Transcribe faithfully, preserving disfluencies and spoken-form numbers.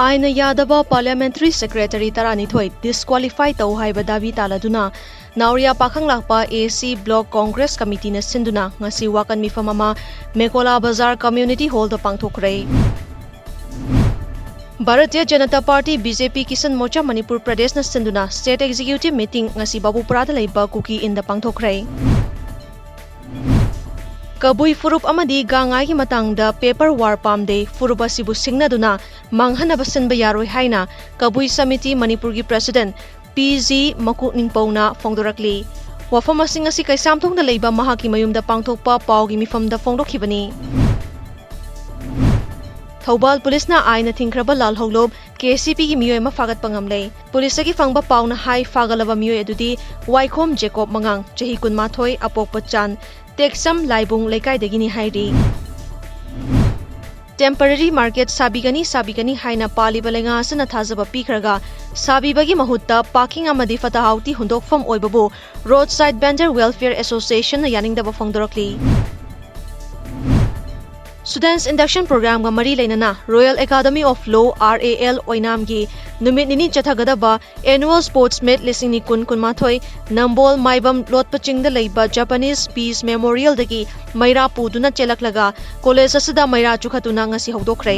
ꯑꯥꯏꯟꯅ ꯌꯥꯗꯕ parliamentary secretary ꯇꯔꯥꯅꯤꯊꯣꯏ disqualify ꯇꯧ ꯍꯥꯏꯕ ꯗꯥꯕꯤ ꯇꯥꯂꯗꯨꯅ ꯅꯥꯎꯔꯤꯌꯥ ꯄꯥꯈꯪ ꯂꯥꯛꯄ A C Block Congress Committeeꯅ ꯁꯤꯟꯗꯨꯅ ꯉꯁꯤ ꯋꯥꯀꯟ ꯃꯤꯐꯝ ꯑꯃ ꯃꯦꯀꯣꯂꯥ ꯕꯖꯥꯔ Community Hallꯗ ꯄꯥꯡꯊꯣꯛꯈ꯭ꯔꯦ꯫ Bharatiya Janata Party B J P Kisan Morcha Manipur ꯄ꯭ꯔꯗꯦꯁꯅ ꯁꯤꯟꯗꯨꯅ State Executive Meeting ꯉꯁꯤ ꯕꯥꯕꯨꯄꯨꯔꯥꯗ ꯂꯩꯕ ꯀꯨꯀꯤ ꯏꯟꯗ ꯄꯥꯡꯊꯣꯛꯈ꯭ꯔꯦ꯫ ꯀꯕꯨꯏ ꯐꯨꯔꯨꯞ ꯑꯃꯗꯤ ꯒꯥꯡꯉꯥꯏꯒꯤ ꯃꯇꯥꯡꯗ paper war ꯄꯥꯝꯗꯦ, ꯐꯨꯔꯨꯞ ꯑꯁꯤꯕꯨ ꯁꯤꯡꯅꯗꯨꯅ ꯃꯥꯡꯍꯟꯅꯕ ꯁꯤꯟꯕ ꯌꯥꯔꯣꯏ ꯍꯥꯏꯅ ꯀꯕꯨꯏ ꯁꯃꯤꯇꯤ ꯃꯅꯤꯄꯨꯔꯒꯤ president P G ꯃꯀꯣꯛꯅꯤꯡꯄꯧꯅ ꯐꯣꯡꯗꯣꯔꯛꯂꯤ꯫ ꯋꯥꯐꯝ ꯑꯁꯤ ꯉꯁꯤ ꯀꯩꯁꯥꯝꯊꯣꯡꯗ ꯂꯩꯕ ꯃꯍꯥꯛꯀꯤ ꯃꯌꯨꯝꯗ ꯄꯥꯡꯊꯣꯛꯄ ꯄꯥꯎꯒꯤ ꯃꯤꯐꯝꯗ ꯐꯣꯡꯗꯣꯛꯈꯤꯕꯅꯤ꯫ ꯊꯧꯕꯥꯜ ꯄꯨꯂꯤꯁꯅ ꯑꯥꯏꯟꯅ ꯊꯤꯡꯈ꯭ꯔꯕ ꯂꯥꯜꯍꯧꯂꯨꯞ K C Pꯒꯤ ꯃꯤꯑꯣꯏ ꯑꯃ ꯐꯥꯒꯠꯄ ꯉꯝꯂꯦ꯫ ꯄꯨꯂꯤꯁꯇꯒꯤ ꯐꯪꯕ ꯄꯥꯎꯅ ꯍꯥꯏ, ꯐꯥꯒꯠꯂꯕ ꯃꯤꯑꯣꯏ ꯑꯗꯨꯗꯤ ꯋꯥꯏꯈꯣꯝ ꯖꯦꯀꯣꯕ ꯃꯉꯥꯡ, ꯆꯍꯤ ꯀꯨꯟꯃꯥꯊꯣꯏ, ꯑꯄꯣꯛꯄ ꯆꯥꯟ, ꯇꯦꯛꯆꯝ ꯂꯥꯏꯕꯨꯡ ꯂꯩꯀꯥꯏꯗꯒꯤꯅꯤ ꯍꯥꯏꯔꯤ꯫ Temporary market ꯁꯥꯕꯤꯒꯅꯤ, ꯁꯥꯕꯤꯒꯅꯤ ꯍꯥꯏꯅ ꯄꯥꯜꯂꯤꯕ ꯂꯩꯉꯥꯛ ꯑꯁꯤꯅ ꯊꯥꯖꯕ ꯄꯤꯈ꯭ꯔꯒ ꯁꯥꯕꯤꯕꯒꯤ ꯃꯍꯨꯠꯇ parking ꯑꯃꯗꯤ ꯐꯠꯇ ꯍꯥꯎꯗꯤ ꯍꯨꯟꯗꯣꯛꯐꯝ ꯑꯣꯏꯕꯕꯨ Roadside Vendor Welfare Associationꯅ ꯌꯥꯅꯤꯡꯗꯕ ꯐꯣꯡꯗꯣꯔꯛꯂꯤ꯫ Students Induction Programꯒ ꯃꯔꯤ ꯂꯩꯅꯅ Royal Academy of Law, R A L, ꯑꯣꯏꯅꯥꯝꯒꯤ ꯅꯨꯃꯤꯠ ꯅꯤꯅꯤ ꯆꯠꯊꯒꯗꯕ Annual Sports Meet ꯂꯤꯁꯤꯡ ꯑꯅꯤ ꯀꯨꯟ ꯀꯨꯟꯃꯥꯊꯣꯏ ꯅꯝꯕꯣꯜ ꯃꯥꯏꯕꯝ ꯂꯣꯠꯄ ꯆꯤꯡꯗ ꯂꯩꯕ Japanese Peace Memorialꯗꯒꯤ ꯃꯩꯔꯥ ꯄꯨꯗꯨꯅ ꯆꯦꯜꯂꯛꯂꯒ college ꯑꯁꯤꯗ ꯃꯩꯔꯥ ꯆꯨꯈꯠꯇꯨꯅ ꯉꯁꯤ ꯍꯧꯗꯣꯛꯈ꯭ꯔꯦ꯫